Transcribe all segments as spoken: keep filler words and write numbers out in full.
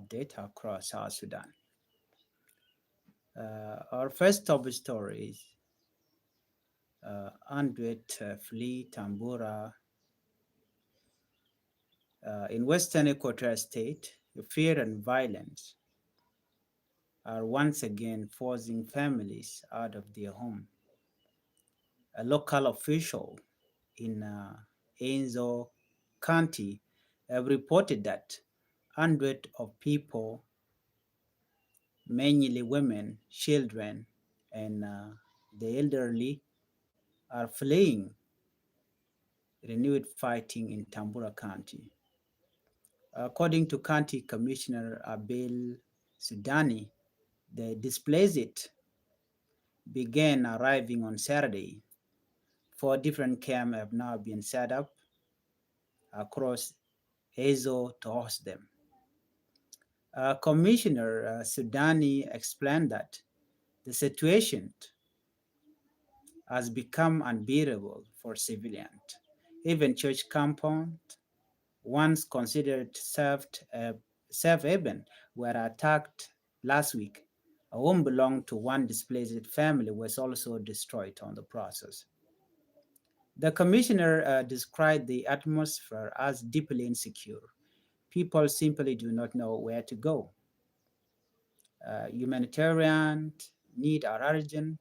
update across South Sudan. Uh, our first top story is, uh, hundred, uh, flee Tambura, uh, in Western Equatoria State. Fear and violence are once again forcing families out of their home. A local official in, uh, Enzo County have reported that hundred of people, mainly women, children, and, uh, the elderly, are fleeing renewed fighting in Tambura County. According to County Commissioner Abel Sudani, the displaced began arriving on Saturday. Four different camps have now been set up across Ezo to host them. Uh, Commissioner, uh, Sudani explained that the situation has become unbearable for civilians. Even church compound, once considered safe, uh, safe haven, were attacked last week. A home belonged to one displaced family was also destroyed on the process. The commissioner, uh, described the atmosphere as deeply insecure. People simply do not know where to go. Uh, humanitarian need are urgent.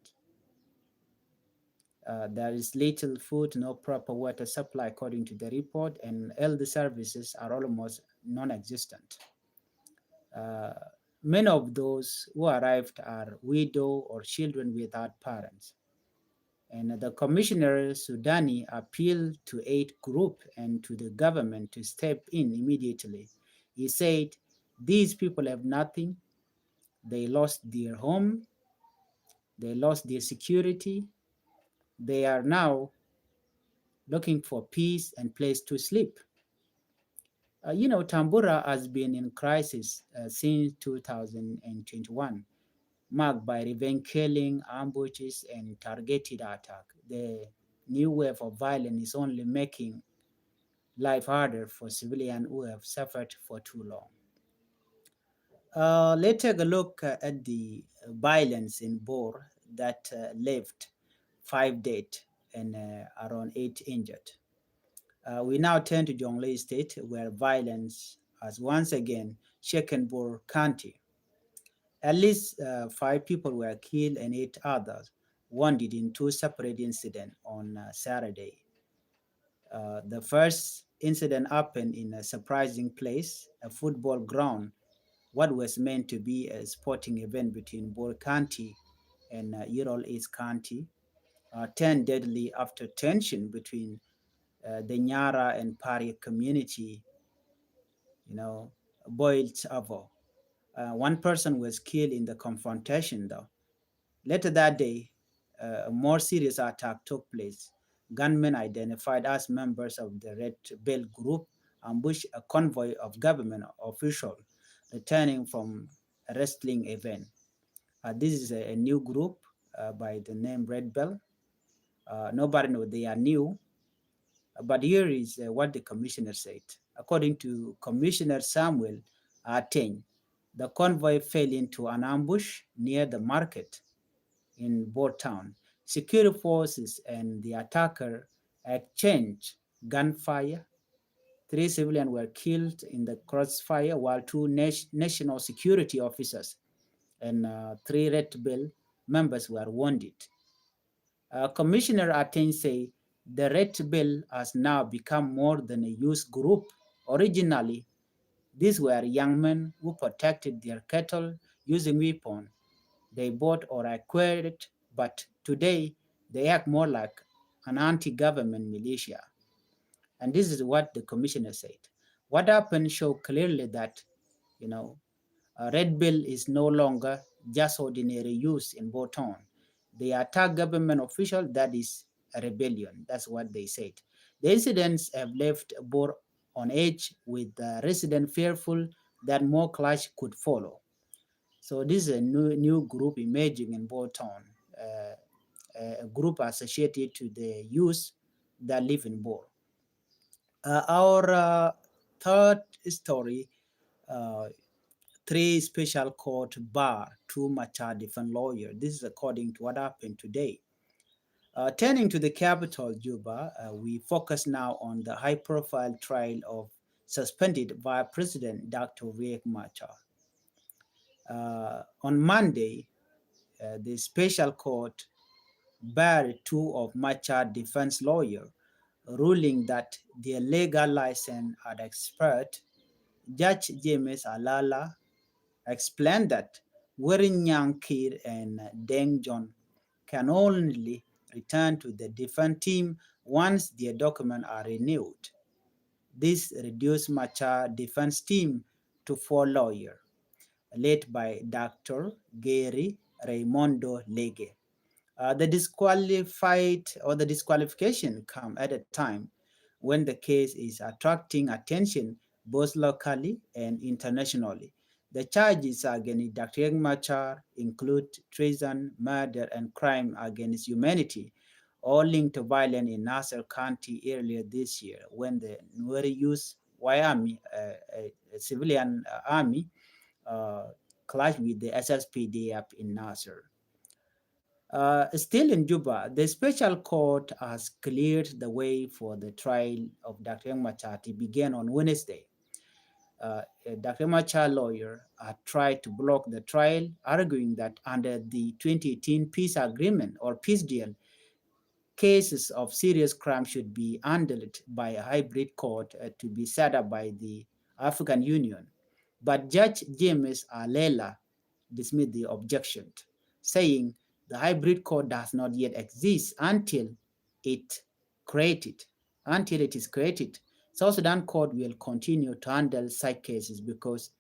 Uh, there is little food, no proper water supply, according to the report, and health services are almost non-existent. Uh, many of those who arrived are widow or children without parents. And the commissioner Sudani appealed to aid group and to the government to step in immediately. He said, "These people have nothing. They lost their home. They lost their security. They are now looking for peace and place to sleep." Uh, you know, Tambura has been in crisis, uh, since two thousand and twenty-one, marked by revenge killing, ambushes, and targeted attack. The new wave of violence is only making life harder for civilians who have suffered for too long. Uh, let's take a look, uh, at the violence in Bor that, uh, left five dead and, uh, around eight injured. Uh, we now turn to Jonglei State, where violence has once again shaken Bor County. At least, uh, five people were killed and eight others wounded in two separate incidents on, uh, Saturday. Uh, the first incident happened in a surprising place, a football ground, what was meant to be a sporting event between Bor County and, uh, Yirol East County, uh, turned deadly after tension between, uh, the Nyara and Pari community, you know, boiled over. Uh, one person was killed in the confrontation, though. Later that day, uh, a more serious attack took place. Gunmen identified as members of the Red Belt group ambushed a convoy of government officials returning from a wrestling event. Uh, this is a, a new group, uh, by the name Red Belt. Uh, nobody know they are new. But here is, uh, what the commissioner said. According to Commissioner Samuel Ateny, the convoy fell into an ambush near the market in Bor town. Security forces and the attacker exchanged gunfire. Three civilians were killed in the crossfire, while two nat-, national security officers and, uh, three Red Belt members were wounded. Uh, Commissioner Ateny say the Red Belt has now become more than a youth group. Originally, these were young men who protected their cattle using weapon they bought or acquired, but today they act more like an anti-government militia. And this is what the commissioner said. What happened show clearly that, you know, uh, Red Belt is no longer just ordinary youth in Bor town. They attack government official, that is a rebellion. That's what they said. The incidents have left Bor on edge, with the resident fearful that more clash could follow. So this is a new, new group emerging in Bor town, uh, a group associated to the youth that live in Bor. Uh, our, uh, third story, uh, three special court bar two Machar defense lawyer. This is according to what happened today. Uh, turning to the capital, Juba, uh, we focus now on the high-profile trial of suspended Vice President Doctor Riek Machar. Uh, on Monday, uh, the special court barred two of Machar defense lawyer, ruling that their legal license had expired. Judge James Alala explained that Werinyang Kir and Deng John can only return to the defense team once their documents are renewed. This reduced Machar defense team to four lawyers, led by Doctor Gary Raymondo Lege. Uh, the disqualified or the disqualification come at a time when the case is attracting attention both locally and internationally. The charges against Doctor Riek Machar include treason, murder, and crime against humanity, all linked to violence in Nasir County earlier this year when the Nuer used White Army, uh, a, a civilian, uh, army, uh, clashed with the S S P D F in Nasir. Uh, still in Juba, the special court has cleared the way for the trial of Doctor Riek Machar to begin on Wednesday. Uh, uh, Doctor Riek Machar lawyer had tried to block the trial, arguing that under the twenty eighteen peace agreement or peace deal, cases of serious crime should be handled by a hybrid court, uh, to be set up by the African Union. But Judge James Alela dismissed the objection, saying the hybrid court does not yet exist until it created. Until it is created, South Sudan court will continue to handle such cases because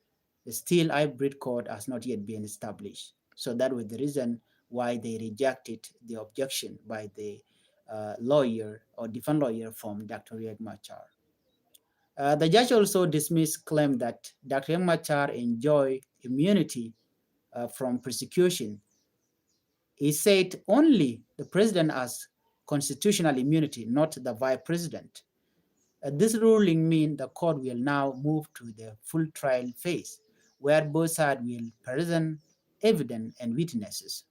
still hybrid court has not yet been established. So that was the reason why they rejected the objection by the, uh, lawyer or defense lawyer from Doctor Riek Machar. Uh, the judge also dismissed claim that Doctor Riek Machar enjoy immunity, uh, from prosecution. He said only the president has constitutional immunity, not the vice president. Uh, this ruling mean the court will now move to the full trial phase, where both sides will present evidence and witnesses.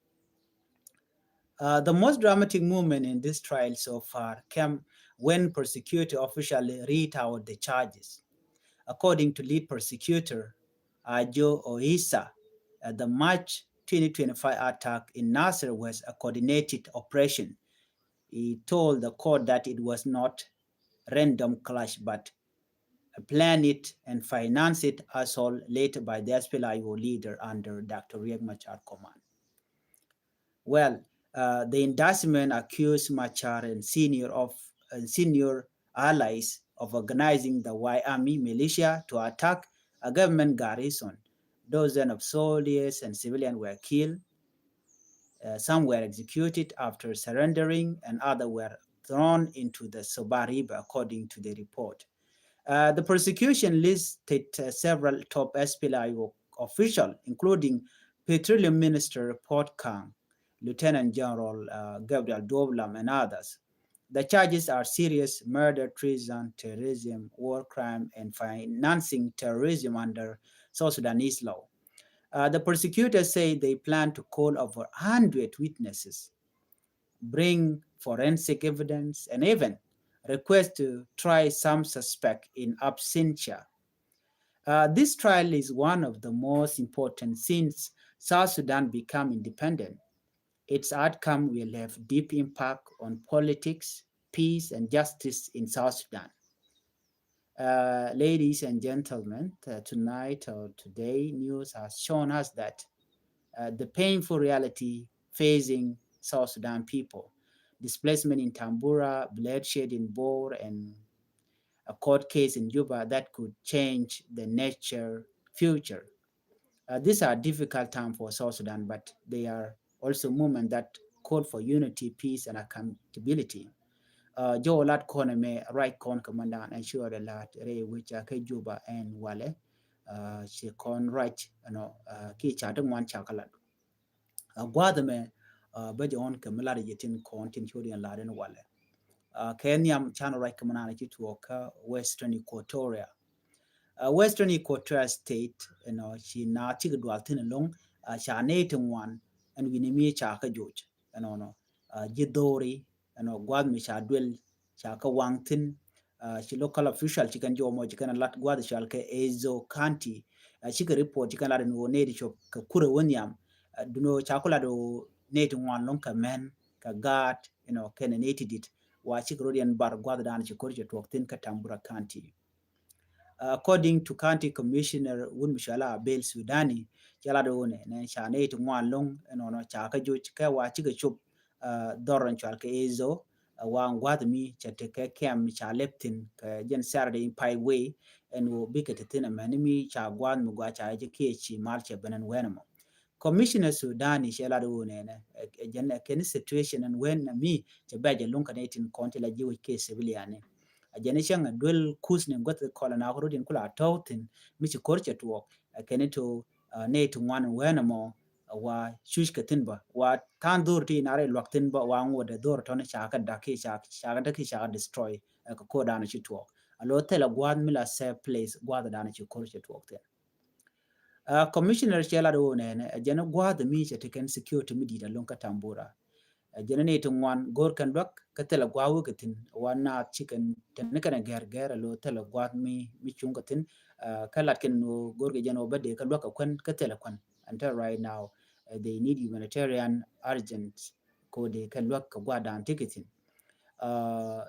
Uh, the most dramatic moment in this trial so far came when prosecutor officially read out the charges. According to lead prosecutor Ajo Oisa, uh, the March twenty twenty-five attack in Nasir was a coordinated operation. He told the court that it was not random clash, but a planned and financed assault led by the S P L A I O leader under Doctor Riek Machar command. Well, uh, the indictment accused Machar and senior of, and senior allies of organizing the White Army militia to attack a government garrison. Dozens of soldiers and civilians were killed. Uh, some were executed after surrendering, and others were thrown into the Soba River, according to the report. Uh, the prosecution listed, uh, several top S P L A I O officials, including Petroleum Minister Port Kang, Lieutenant General, uh, Gabriel Duob Lam, and others. The charges are serious murder, treason, terrorism, war crime, and financing terrorism under South Sudanese law. Uh, the prosecutors say they plan to call over hundred witnesses, bring forensic evidence, and even request to try some suspect in absentia. Uh, this trial is one of the most important since South Sudan become independent. Its outcome will have deep impact on politics, peace, and justice in South Sudan. Uh, ladies and gentlemen, uh, tonight or today, news has shown us that, uh, the painful reality facing South Sudan people, displacement in Tambura, bloodshed in Bor, and a court case in Juba that could change the nature future. Uh, these are difficult time for South Sudan, but they are also movement that call for unity, peace, and accountability. Uh, jɔw lat kɔn ɛmɛ ruac kɔn kɛ mɛn dan ɛn ci ɣɔt ɛ lat rɛy wec a kä Juba ɛn walɛ. Uh, ci kɔn ruac ɛnɔ, uh, ki ca ti ŋuan ca kä lat. Uh, gua̱a̱th ɛmɛ, uh, bä jɛ ɣɔn kɛ mi lat ɛ jɛ tin kɔn tin ci ɣɔt yɛn lat ɛn walɛ. Uh, kɛ nhiam can ruac kɛ mɛn dan ɛ ci tuɔɔk kä Western Equatoria. Western Equatoria State, ɛnɔ, ci naath cikɛ dual thi̱n ɛlɔ̱ŋ, ca nɛy ti ŋuan ɛn wi̱ni mi ca kä joc, ɛnɔnɔ, ji̱ dho̱ri, ɛnɔ, gua̱a̱th mi ca duel ca kä waŋ thi̱n. Ci local official ci kɛn jɔmɔ ci kɛn lat gua̱a̱th cɔal kɛ Ezo County. Cikɛ report ci kɛn lat ɛn ɣöö nɛy ti cop kɛ kurɛ wä nhiam, duno ca ku lat ɣöö nɛy ti ŋuan lɔ̱ŋ kɛ mɛn kɛ gaat, ɛnɔ, kɛnɛ nɛy ti dit, wa cikɛ rot yɛn bar gua̱a̱th dan ci ko̱r cɛ tuɔɔk thi̱n kä Tambura County. According to County Commissioner wun mi cɔala Abel Sudani, cɛ lat ɣöö nɛ nɛ ca nɛy ti ŋuan lɔ̱ŋ, ɛnɔnɔ, ca kä joc kɛ wa cikɛ cop dhɔr ɛn cɔal kɛ Ezo, wa gua̱a̱th mi cɛ tekɛ kɛm mi ca lɛp thi̱n kɛ jɛn Saturday in Pai Way, ɛn ɣöö bikɛ te thi̱n ɛmɛn mi ca gua̱a̱th mi gua ca jɛ kiɛ ci mal cɛ ben ɛn wɛn ɛmɔ. Commissioner Sudani cɛ lat ɣöö nɛnɛ ɛ jɛn ɛ kɛn situation ɛn wen na mi cɛ bɛc ɛ luŋ kɛ nɛy tin kɔn ti la ji̱ wec kɛ civilian ni. Ɛ jɛn cäŋ ɛ duel kuth ni guäth kɔl ɛ na kɛ rot in kula tɔ̱w thi̱n mi ci ko̱r cɛ tuɔɔk ɛ kɛn to nɛy ti ŋuan wen ɛmɔ wa cuc kɛ thi̱n bä wa tha̱a̱ŋ dho̱r ti na rɛy luak thi̱n bä wa ŋuɔt ɛ dho̱r tɔ̱ni ca kɛ dak ki ca kɛ dak ki ca kɛ destroy ɛ kɛ ko̱r dan ci tuɔɔk. A lo thilɛ gua̱a̱th mi la safe place gua̱a̱th dan ci ko̱r cɛ tuɔɔk thi̱n. Commissioner cɛ lat ɣöö nɛnɛ ɛ jɛn gua̱a̱th mi cɛ ti kɛn security mi di̱i̱t a lo̱ŋ kä Tambura. Ɛ jɛn ni ti ŋuan go̱r kɛn luäk kä thilɛ gua̱a̱th wä kɛ thi̱n wa naath ci kɛn tɛn ni kɛn ɛ gɛr gɛr a lo thilɛ gua̱a̱th mi mi cuŋ kɛ thi̱n. Kä lat kɛn ɣöö go̱r kɛ jɛn ɣöö bä dee kä luäk kɛ kuän kä thilɛ kuän. Until right now they need humanitarian urgent ko dee kɛ luäk kɛ gua̱a̱th dan ti kɛ thi̱n.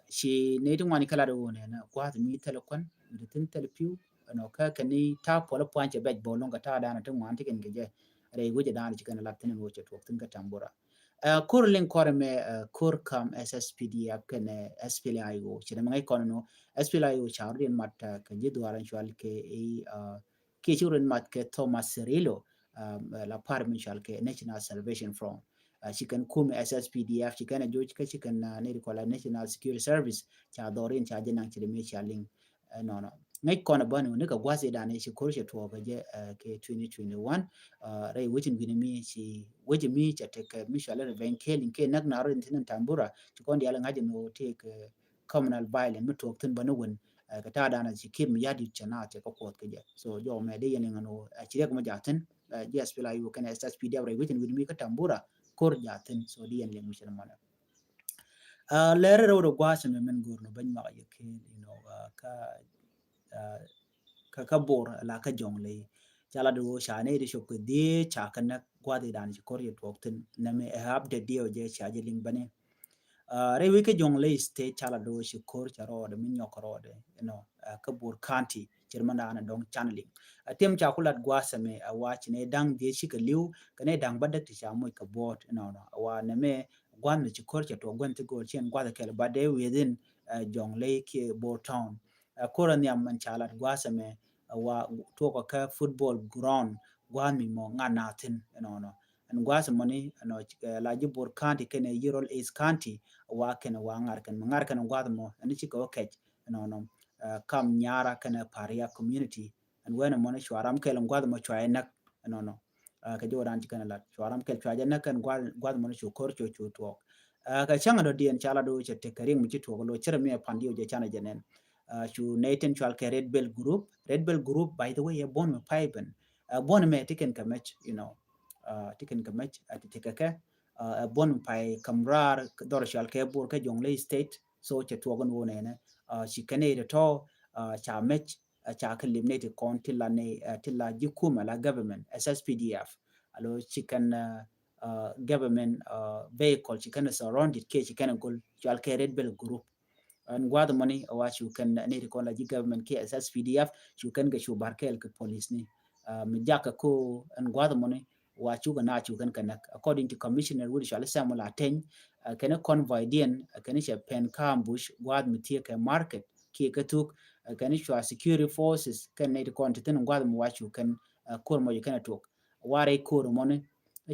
Ci nɛy ti ŋuan i̱ kɛ lat iwunɛ nɛ gua̱a̱th mi thilɛ kuän mi ti thi̱n thilɛ pi̱w. Ɛnɔ kä kɛn i̱ ta̱a̱ puɔlä pua̱ny cɛ bɛc bä lo̱ŋ kɛ ta̱a̱ da̱a̱n ti ŋuan ti kɛn kɛ jɛ rɛy wecɛ da̱a̱n ci kɛn lat thi̱n ɛn wecɛ tuɔk thi̱n kä Tambura. Ko̱r liŋ kɔrɛ mɛ ko̱r kam S S P D F kɛn S P L A I O ci nɛ mɛ ŋäc kɔn ɛnɔ S P L A I O ca rot in mat kɛ ji̱ dhuaar ɛn cual kɛ i̱ kiɛ ci rot in mat kɛ Thomas Cirillo la par min cual kɛ National Salvation Front. Ci kɛn kum S S P D F ci kɛn a joc kä ci kɛn ni ri kɔla National Security Service ca dhɔr in ca jɛ naŋ ci ri mi ca liŋ. Nɔnɔ ŋäc kɔn a bäni wuni kɛ gua̱th idan i̱ ci ko̱r cɛ tuɔɔk kɛ jɛ kɛ twenty twenty-one. Rɛy wecin wi̱ni mi ci wecin mi ca tek kɛ mi cual in revenge killing kɛ näk na rot in thin in Tambura ci kɔn dial ŋa̱c in wä tëë kɛ communal violence mi tuɔɔk thi̱n bäni wun kɛ ta̱a̱ dan a ci kir mi ya̱di̱t cɛ na cɛ kɛ kuɔth kɛ jɛ. So jɔw mɛ di yɛn liŋ ɛn wä ci riɛk mɔ ja̱ thi̱n. Ji̱ S P L A I O kɛn S S P D F rɛy wecin wi̱ni mi kä Tambura ko̱r ja̱ thi̱n. So di yɛn liŋ mi cɛ ni mɔnɛ. Lɛri rɛw rɛ gua̱a̱th mɛ mɛn go̱r nɔ bäny mak yɛ kɛ, you know, kä kä kä bor la kä jɔŋ lɛ ca la di wä ca nɛ di cop kɛ di ca kɛ nɛ gua̱a̱th idan ci ko̱r yɛ tuɔk thi̱n nɛ mi ɛ update di wä jɛ ca jɛ liŋ bäni. Rɛy wec kä jɔŋ lɛ state ca la di wä ci ko̱r ca rɔɔdɛ mi nyɔk rɔɔdɛ, you know, kä bor county cir mɛ daanɛ dɔŋ can liŋ. A tim ca ku lat gua̱a̱th mɛ a wa ci nɛ da̱ŋ di ci kɛ liw kɛ nɛ da̱ŋ bä däk ti ca moc kɛ buɔt, you know, a wa nɛ mɛ gua̱a̱th mɛ ci ko̱r ca tuɔk gua̱a̱th ti go̱o̱r ci ɛn gua̱a̱th kɛl bä dee within jɔŋ lɛ kiɛ bor town. Ɛ ko̱r a nhiam ɛn ca lat gua̱a̱th ɛmɛ ɛ wa tuɔkɔ kä football ground gua̱a̱th mi mɔ ŋa̱t na thi̱n ɛnɔnɔ. Ɛn gua̱a̱th ɛmɔni ɛnɔ la ji̱ bor county kɛnɛ Yirol East County ɛ wa kɛnɛ wa ŋa̱t kɛn mɛ ŋa̱t kɛn gua̱a̱th ɛmɔ ɛn cikɛ wä kɛc ɛnɔnɔ. Kam nyara kɛnɛ Paria community ɛn wen ɛmɔni cua ram kɛl ɛn gua̱a̱th ɛmɔ cua ɛ näk ɛnɔnɔ. Kɛ jɔw dan ci kɛn lat cua ram kɛl cua jɛ näk kɛn gua̱a̱th mɔni cu ko̱r cu cu tuɔɔk. Kɛ cäŋ dɔ̱diɛn ca lat do̱ cɛ tek kɛ riŋ mi ci tuɔɔk lo cɛ rɛ mi ɛ pan diw jɛ canɛ jɛ nɛn. Cu nɛy tin cual kɛ Red Belt Group. Red Belt Group, by the way, ɛ buɔ̱n mi pay ben. Buɔ̱n mɛ ti kɛn kɛ mɛc, you know, ti kɛn kɛ mɛc ti tekɛ kɛ. Ɛ buɔ̱n mi pay kam raar dhɔr cual kɛ bor kɛ jɔŋ lɛ state. So cɛ tuɔɔk ni wonɛ nɛ ci kɛn ɛ tɔ ca mɛc. Ca kɛ lip ni ti kɔn ti la ni ti la ji̱ kumɛ la government S S P D F. Alo ci kɛn government vehicle ci kɛn surrounded kɛ ci kɛn gol cual kɛ Red Belt Group. Ɛn gua̱th mɔni wa cu kɛn ni ti kɔn la ji̱ government kɛ S S P D F cu kɛn kɛ cu bar kɛɛl kɛ police ni. Mi jakä ko ɛn gua̱th mɔni wa cukɛ na cukɛn kɛ näk. According to Commissioner Wut cual Samuel Ateny, kɛn convoy diɛn kɛn cɛ pen ka ambush gua̱a̱th mi thiee kɛ market kiɛ kɛ thuk kɛn cua security forces kɛn nɛy ti kɔn ti thin gua̱a̱th mi wa cukɛn ko̱r mɔc kɛn a tuɔk. Warɛ ko̱r mɔni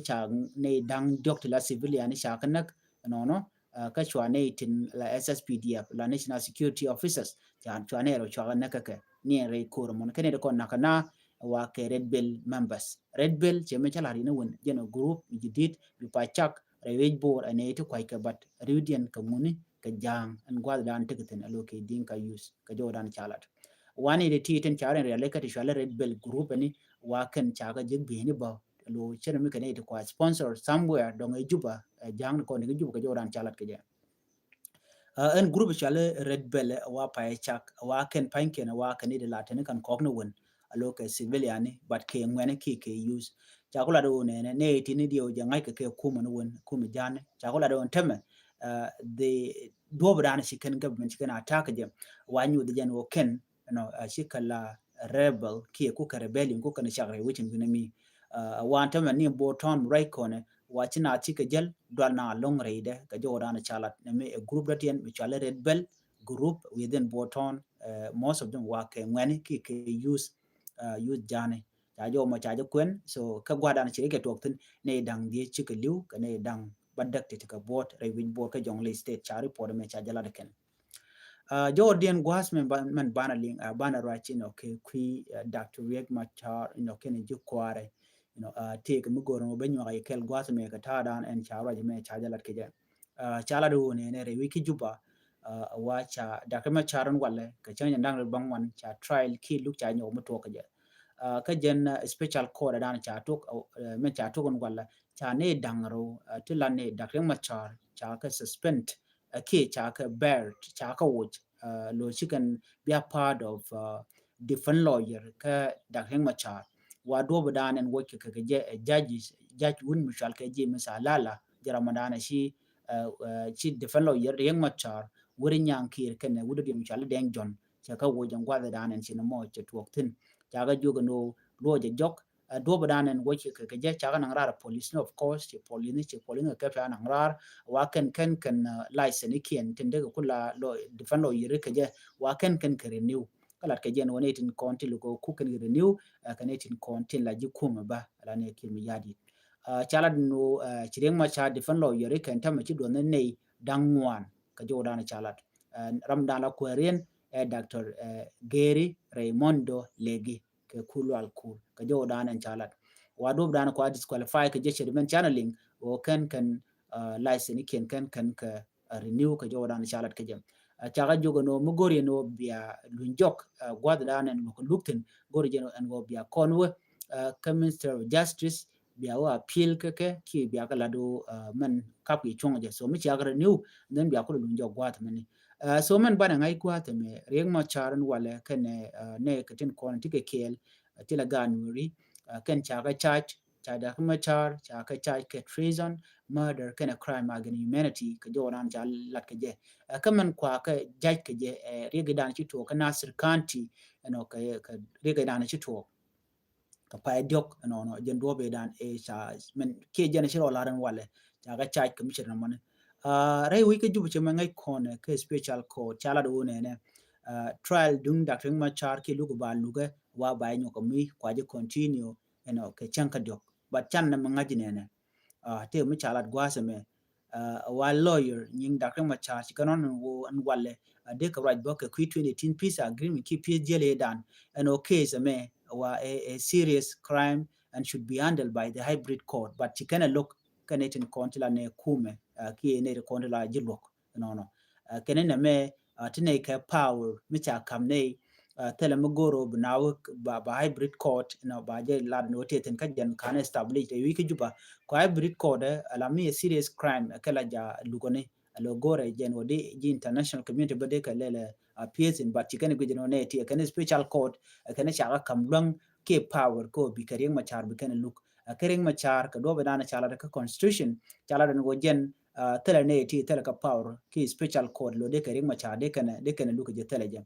ca nɛy da̱ŋ diɔk ti la civilian ca kɛ näk nɔnɔ. Kä cua nɛy tin la S S P D F la National Security Officers ca cua nɛy rɔ cua kɛ näk kɛ kɛ ni rɛy ko̱r mɔni kɛn nɛy ti kɔn näk kɛ na wa kɛ Red Belt members. Red Belt cɛ mi ca la ri ni wen jɛn a group mi ji̱ di̱t bi pa cak rɛy wec bor ɛn ɛ ti kuac kɛ bat riwdiɛn kɛ ŋuni kɛ ja̱a̱ŋ ɛn gua̱th dan ti kɛ thin a lo kɛ Dinka youth kɛ jɔw dan ca lat. Wani di ti tin ca rin riali kä ti cuali Red Belt group ni, wa kɛn ca kä jik bi ni ba lo cɛ mi kɛn ti kua sponsor somewhere dɔŋ ɛ Juba, ɛ ja̱a̱ŋ ni kɔn ni Juba kɛ jɔw dan ca lat kɛ jɛ. Ɛn group cɔali Red Belt wa pay cak wa kɛn pany kɛn wa kɛn di la tɛn kan kɔk ni wen a lo kɛ civilian ni, but kɛ ŋuɛni ki kɛ use. Ca ku lat wun nɛ nɛ ti ni diɛw jɛ ŋa̱c kɛ kɛ kumɛ ni wen kumɛ ja̱a̱ŋ ni ca ku lat wun tɛmɛ. Di duɔp dan ci kɛn government ci kɛn attack jɛ wa nyuth jɛn wä kɛn you know, a ci kɛ la rebel kiɛ ku kɛ rebellion ku kɛn cak rɛy wecin gini mi. A wan tämɛ ni bo tɔn rɛy kɔnɛ wa ci na ci kɛ jɛl dual na loŋ rɛy dɛ kɛ jɔw dan ca lat ni mi a group dɔ tiɛn mi cɔali Red Belt group within bo tɔn. Most of them wa kɛ ŋuɛni ki kɛ use use ja̱a̱ŋ ni ca jɔw mɔ ca jɛ kuɛn. So kɛ gua̱dan ci kɛ tuɔk thin ni daŋ diɛ ci kɛ liw kɛ ni daŋ ba däk ti ti kɛ buɔt rɛy wic buɔt kɛ Jonglei State ca report mi ca jɛ lat kɛn. Jɔwä diɛn gua̱a̱th mɛn banɛ liŋ banɛ ruac inɔ kɛ kui̱ Doctor Riek Machar inɔ kɛn ji̱ kua̱rɛ. Inɔ tëëk mi go̱r mɔ ben nyuak a yɛ kɛl gua̱a̱th mɛ kɛ ta̱a̱ dan ɛn ca ruac mɛ ca jɛ lat kɛ jɛ. Ca lat wun nɛ nɛ rɛy wi̱c ki Juba. Wa ca Doctor Machar in walɛ kɛ cäŋ jɛ da̱ŋ rɛw baŋ wan ca trial ki luk ca nyɔk mi tuɔk kɛ jɛ. Kä jɛn special court dan ca tok mɛn ca tok in walɛ ca ni da̱ŋ rɛw ti la ni Doctor Machar ca kɛ suspend. Kiɛ ca kɛ bɛr ca kɛ woc lo ci kɛn bia part of defense lawyer kä Doctor Riek Machar. Wa duɔp dan ɛn woc kɛ kɛ jɛ judge judge wun mi cual kɛ James Alala jɛ ramadan ci ci defense lawyer Riek Machar wuri nyaŋ kir kɛn wuri diɛm cual Deng John. Cɛ kɛ woc ɛn guath dan ɛn ci ni mɔ cɛ tuɔk thin ca kɛ jiök ɛn ɣöö luɔc ɛ jɔk. Duɔp dan ɛn woc kɛ kɛ jɛ ca kɛ naŋ raar police ni of course ci police ni ci police ni kɛ pia naŋ raar. Wa kɛn kɛn kɛn license ni kiɛn tin dee kɛ kula defense lawyer kɛ jɛ wa kɛn kɛn kɛ renew. Kä lat kɛ jɛ ɛn wä ni tin kɔn tin lukɔ ku kɛn kɛ renew. Kɛ ni tin kɔn tin la ji̱ kumɛ ba la ni kir mi yadi. Ca la dun wä ci Riek Machar defense lawyer kɛn tämɛ ci duɔth ni ney daŋ ŋuan kɛ jɔw dan ca lat. Ram dan la kuɛriɛn ɛ Doctor Gary Raimondo Legi. Kɛ kul lual kul kɛ jɔw dan ɛn ca lat. Wa duɔp dan kua disqualify kɛ jɛ cɛ di mɛn canɛ liŋ wä kɛn kɛn license ni kiɛn kɛn kɛn kɛ renew kɛ jɔw dan ca lat kɛ jɛ. Ca kɛ jiök ɛn wä mi go̱r yɛn wä bia luny jɔk guath dan ɛn luk luk thin go̱r yɛn ɛn wä bia kɔn wä kä Minister of Justice bia wä appeal kɛ kɛ ki bia kɛ lat wä mɛn kap ki cuɔŋ jɛ so mi cia kɛ renew then bia kul luny jɔk guath mɛni. So mɛn banɛ ŋa̱c gua̱a̱th ɛmɛ Riek Machar in walɛ kɛnɛ nɛ kɛ tin kɔn ti kɛ kɛɛl ti la gaat nuɔri kɛn ca kɛ charge ca Doctor Machar ca kɛ charge kɛ treason, murder kɛnɛ crime against humanity kɛ jɔw dan ca lat kɛ jɛ. Kä mɛn kua kɛ judge kɛ jɛ Riek dan ci tuɔk kä Nasir County ɛnɔ kɛ Riek dan ci tuɔk. Kɛ pay diɔk ɛnɔnɔ jɛn duɔp ɛ dan ɛ ca mɛn kiɛ jɛn ci rɔ lar ɛn walɛ ca kɛ charge kɛ mi cɛ nɔmɔni. Rɛy wi̱c kä Juba cɛ mɛ ŋäc kɔn kɛ special court ca lat wun ɛnɛ trial duŋ Doctor Riek Machar kiɛ luk ba lukɛ wa ba nyɔk kɛ mi kua jɛ continue ɛnɔ kɛ cäŋ kä diɔk. But can nɛ mɛ ŋa̱c nɛnɛ tëë mi ca lat gua̱a̱th ɛmɛ. Wa lawyer nyiŋ Doctor Riek Machar ci kɛ nɔn ɛn walɛ a dee kɛ ruac bä kɛ kui̱ twenty eighteen peace agreement ki peace jiɛl ëë dan ɛn ɔ case ɛmɛ wa a serious crime and should be handled by the hybrid court but ci kɛn ɛ lo̱k kɛn ɛ tin kɔn ti la nɛ kumɛ kiɛ nɛ ti kɔn ti la ji̱ luɔk. Nɔnɔ kɛn ɛ nɛ mɛ ti nɛ kɛ power mi ca kam nɛ thilɛ mi go̱o̱r ɔ bi na wä ba hybrid court nɔ ba jɛ lat ni wä tëë thin kä jɛn kan establish ɛ wi̱i̱ kä Juba. Kɔ hybrid court ɛ ala mi ɛ serious crime ɛ kɛ la ja lukɔni ɛ lɔ go̱o̱r ɛ jɛn wä di ji̱ international community bä di kɛ lɛlɛ a piethin but ci kɛn guic ni wä nɛ ti ɛ kɛn special court ɛ kɛn ca kä kam luäŋ kiɛ power kɛ wä bi kɛ Riek Machar bi kɛn luk. Ɛ kɛ Riek Machar kɛ duɔp ɛ dan ca lat kä constitution ca lat ni wä jɛn thilɛ nɛ ti thilɛ kä power ki special court lo dee kɛ Riek Machar dee kɛn dee kɛn luk kɛ jɛ thilɛ jɛ.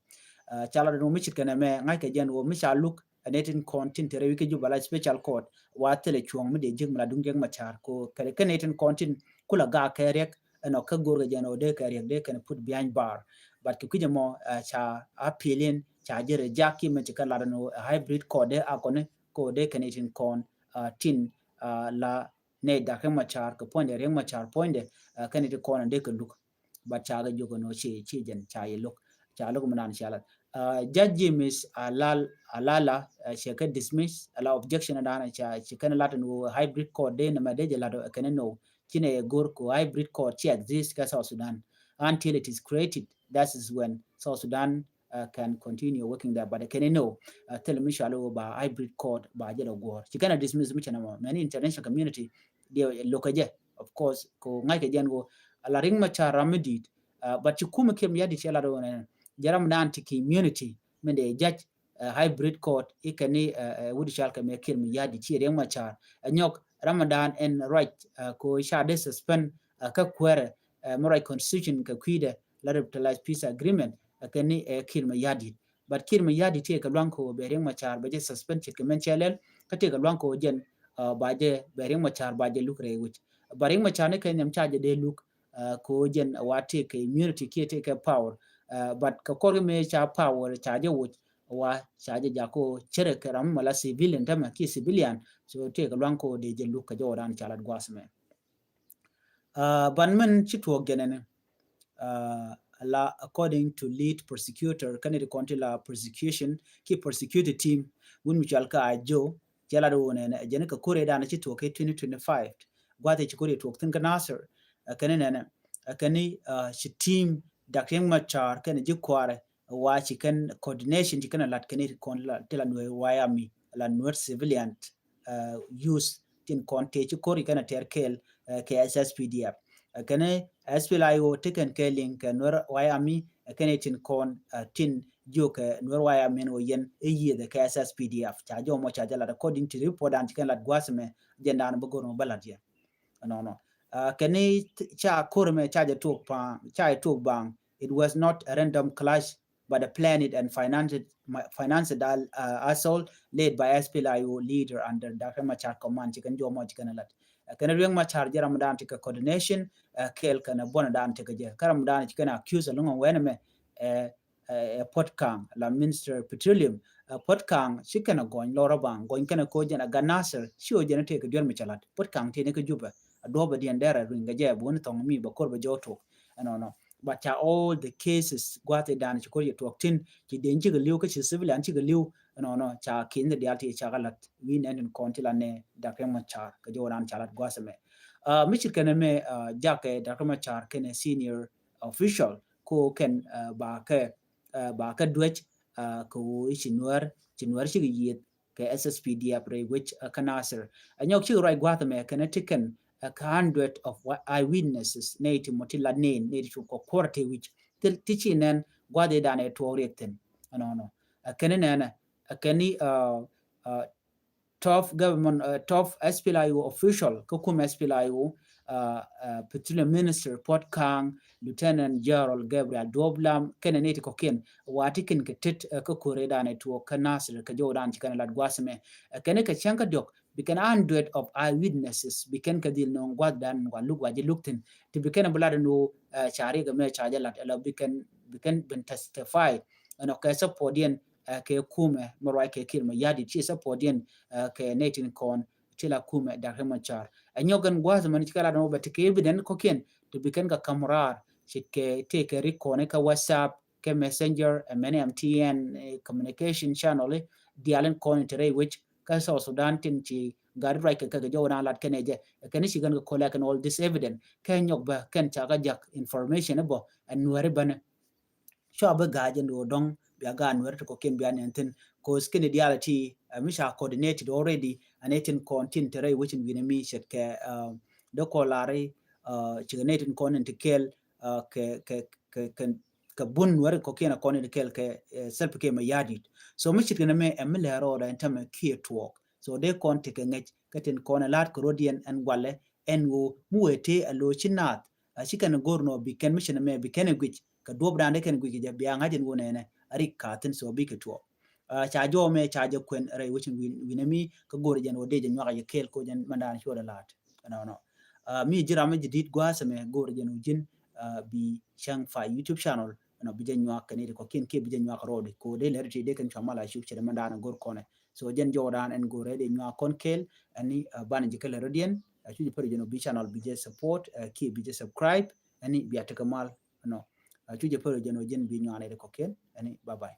Ca la dee mi cit kɛn mɛ ŋa̱c kɛ jɛn wä mi ca luk ɛn ɛ tin kɔn tin te rɛy wi̱i̱ kä Juba la special court wa thilɛ cuɔ̱ŋ mi dee ji̱k mi la duŋ Riek Machar ko kɛ kɛn ɛ tin kɔn tin kula gak kɛ Riek ɛn ɔ kä go̱r kɛ jɛn wä dee kɛ Riek dee kɛn put behind bar. But kɛ kui̱c ɛmɔ ca appeal in ca jɛ reject ki mɛ ci kɛ lat ɛn wä hybrid court dee a kɔni ko dee kɛn ɛ tin kɔn tin la nɛ dak Riek Machar kɛ puɔ̱nydɛ Riek Machar puɔ̱nydɛ kɛn iti kɔn in dee kɛ luk. But ca kɛ jiök ɛn ɣöö ci ci jɛn ca yɛ lo̱k ca lo̱k mi naan cia lat. Judge James Alal Alala cɛ kɛ dismiss ala objection dan ca ci kɛn lat in wä hybrid court dee nɛmɛ dee jɛ lat kɛn in nɔ ci nɛ yɛ go̱r ko hybrid court ci exist kɛ South Sudan until it is created, that is when South Sudan uh, can continue working there, but kɛn ni no, uh, thil mi cɔal i̱ ba hybrid court ba jɛ lɛ guɔ̱ɔ̱r. Ci kɛn a dismiss mi cɛ nɛ mɔ, mɛni international community diɛ lokä jɛ, of course, ko ŋa̱c kɛ jɛn ko, a la Riek Machar ram mi di̱i̱t, uh, but ci kumɛ Kiir Mayardit cɛ lat wä nɛ, jɛ ram dan ti ki immunity, min dee judge, uh, hybrid court, i̱ kɛn ni, uh, uh, wut cɔal kɛ mɛ Kiir Mayardit, ci Riek Machar. Ɛ nyɔk ram dan ɛn ruac, uh, ko ca dee suspend, uh, kä kuɛrɛ, uh, mi ruac constitution kɛ kui̱dɛ, la revitalized peace agreement, uh, kɛn ni, uh, Kiir Mayardit. But Kiir Mayardit tëëkɛ luaŋ ko bɛ Riek Machar bɛ jɛ suspend ce̱tkɛ mɛn cɛ lɛl, kä tëëkɛ luaŋ ko jɛn, uh, ba jɛ bɛ Riek Machar ba jɛ luk rɛy wi̱c. Ba Riek Machar ni kɛ nyam ca jɛ dee luk, uh, ko jɛn wa tëëkɛ immunity kiɛ tëëkɛ power. Uh, but kɛ kɔr kɛ mëë ca power ca jɛ wuc, wa ca jɛ jako cɛrɛ kɛ ram mala civilian tämɛ kiɛ civilian. So tëëkɛ luaŋ ko dee jɛ luk kɛ jɛ wä dan ca lat guas mɛ. Uh, ban min ci tuɔɔk jɛnɛ ni, uh, la according to lead prosecutor, kɛn ni ti kɔn ti la prosecution ki prosecutor team, wun mi cɔal kä a jo, cɛ la di wun ɛnɛ jɛn kɛ kore dan ci tuɔɔk kɛ twenty twenty-five. Guath ci kore tuɔɔk thin kä Nasir, uh, kɛn ni nɛnɛ, uh, kɛn ni, uh, ci team Dak Riek Machar kɛn ni ji̱ kuarɛ, wa ci kɛn coordination ci kɛn a lat kɛn ni ti kɔn la, ti la Nuer White Army, la Nuer civilian, uh, use tin kɔn tëë ci kori kɛn a tɛr kɛɛl, uh, kɛ S S P D F. Uh, kɛn S P L A I O ti kɛn kɛ liŋ kɛ Nuer White Army, uh, kɛn tin kɔn, uh, tin jiök kɛ Nuer White Army wä yɛn i̱ yiëëdɛ kɛ S S P D F. Ca jɔmɔ ca jɛ lat according to report dan ci kɛn lat gua̱a̱th mɛ jɛn dan bä go̱r mɔ bä lat yɛ. Nɔnɔ. Uh, kɛn ca kori mɛ ca jɛ tuɔk pa̱a̱ŋ, ca jɛ tuɔk baŋ. It was not a random clash, but a planned and financed, financed, uh, assault led by S P L A I O leader under Doctor Machar command. Ci kɛn jɔmɔ ci kɛn lat. Uh, kɛn Riek Machar jɛ ram dan ti kɛ coordination, uh, kɛɛl kɛn buɔn dan ti kɛ jɛ. Kä ram dan ci kɛn accuse along wɛn mɛ, uh, uh, Puot Kaŋ la Minister Petroleum. Uh, Puot Kaŋ ci kɛn a gɔny lɔrɔ baŋ, gɔny kɛn a ko jɛn a Gat Nasir, ci o jɛn a tëë kɛ duer mi ca lat. Puot Kaŋ tëë ni kɛ Jubɛ, a duɔbɛ diɛn dɛr a ruiŋ kɛ jɛ, bɛ wä ni thɔŋ mi bɛ kor bɛ jɔw tok. Ɛnɔnɔ. But ca all the cases gua̱th i̱ dan ci kor yɛ tuɔk tin, ci den cikɛ li̱w kä ci civilian cikɛ li̱w, ɛnɔnɔ, ca ki̱n ni dial ti ca kɛ lat wi̱n ɛn in kɔn ti la nɛ Doctor Machar kɛ jɔw dan ca lat gua̱th mɛ. Uh, mi ci kɛn mɛ, uh, jakɛ Doctor Machar kɛn senior official ko kɛn, uh, ba kɛ, uh, ba kɛ duec, uh, kɛ wä ci Nuer, ci Nuer cikɛ yieth kɛ S S P D F rɛy wec, uh, kä Nasir. A nyɔk cikɛ ruac gua̱th mɛ kɛn ti kɛn, uh, kɛ hundred of wa-, eyewitnesses, nɛy ti mɔ ti la nen, nɛy ti cu kɔ kuɔr ti wi̱c. Ti, ti ci nɛn gua̱th i̱ dan ɛ tuɔɔk riɛk thi̱n. Ɛnɔnɔ. Uh, kɛn nɛnɛ, uh, kɛn, uh, uh, top government, uh, top S P L A I O official, kä kum S P L A I O, uh, uh, Petroleum Minister Puot Kaŋ, Lieutenant General Gabriel Duop Lam, kɛnɛ nɛy ti kɔkiɛn, wa ti kɛn kɛ tet, uh, kä kore dan ɛ tuɔk kä Nasir, kä jɔw dan ci kɛn lat gua̱th mɛ. Uh, kɛn kɛ cäŋ kä diɔk, bi kɛn hundred of eyewitnesses, bi kɛn kɛ dhil nɔŋ gua̱th dan wa luk wa jɛ luk thi̱n. Ti bi kɛn bi lat ni wä, uh, ca riɛk mɛ ca jɛ lat, ɛlɔ bi kɛn, bi kɛn ben testify. Ɛnɔ kɛ support yɛn, uh, kɛ kumɛ mɛ ruac kɛ Kiir Mayardit, ci support yɛn, uh, kɛ nɛy tin kɔn ti la kumɛ Doctor Machar. Ɛ nyɔk ɛn gua̱th mɛn ci kɛ lat ni wä bɛ ti kɛ evident kɔkiɛn, ti bi kɛn kɛ ka̱m raar, ci kɛ tëë kɛ rik kɔn kä WhatsApp, kɛ Messenger, ɛ mɛn M T N, eh, communication channel, eh, dial in kɔn ti rɛy wec, kä South Sudan tin ci gat ruac kɛ kɛ jɔw na lat kɛn ɛ jɛ, kɛn ci kɛn kɛ collect kɛn all this evidence, kɛ nyɔk bɛ kɛn ca kɛ jak information bɔ, ɛ Nuɛri bɛnɛ. Cua bä ga̱a̱c ɛn ɣöö dɔ̱ŋ bia gaat Nuɛr ti kɔ̱kiɛn bia nɛn thi̱n, 'cause kɛn diaal ti, uh, mi ca coordinated already, and it in kɔn tin te rɛy wecin wi̱nɛ mi ce̱tkɛ, uh, dee kɔn la̱ri, uh, cikɛ nɛy tin kɔn in ti kɛɛl, uh, kɛ, kɛ, kɛ, kɛ, kɛ bun Nuɛr kɔ̱kiɛn a kɔn in ti kɛɛl kɛ, uh, Salva Kiir Mayardit. So mi ce̱tkɛ nɛ mɛ ɛ mi lɛr rɔɔdɛ ɛn tämɛ kiɛ tuɔɔk. So dee kɔn tekɛ ŋäc kä tin kɔn ɛ la̱t kɛ rɔ̱diɛn ɛn gualɛ ɛn ɣöö mi wee tëë ɛ lo̱c ci naath, a ci kɛn go̱r nɔ bi kɛn mi cin mɛ bi kɛn ɛ guic kɛ duɔp dan dee kɛn guic kɛ jɛ bia ŋa̱c ɛn ɣöö nɛnɛ a rik ka̱thin so bikɛ tuɔɔk. A ca jɔw mɛ ca jɛ kuɛn rɛy wecin wi̱n, wi̱nɛ mi kä go̱r jɛn ɣöö dee jɛ nyuak a jɛ kɛɛl ko jɛn mɛn dan cuɔt ɛ la̱t. Ɛnɔnɔ. A mi ji̱ ram mi ji̱ di̱t gua̱a̱th ɛmɛ go̱r jɛn ɣöö ji̱n, a, bi cäŋ fa YouTube channel ɛnɔ bi jɛ nyuak kɛn i̱ ti kɔ̱kiɛn kiɛ bi jɛ nyuak rɔɔdi ko dee lɛr ti dee kɛn cua mal a cuk cɛ dee mɛn dan go̱r kɔnɛ. So jɛn jɔwdan ɛn go̱rɛ dee nyuak kɔn kɛɛl ɛn ni, uh, banɛ ji̱ kɛ lɛ rɔ̱diɛn, uh, cu jɛ pär jɛn ɔ bi channel bi jɛ support, uh, kiɛ bi jɛ subscribe, ɛn ni bia tekɛ mal, ɛnɔ. Uh, cu jɛ pär jɛn ɔ jɛn bi nyuak nɛ dee kɔ̱kiɛn, ɛn ni bye bye.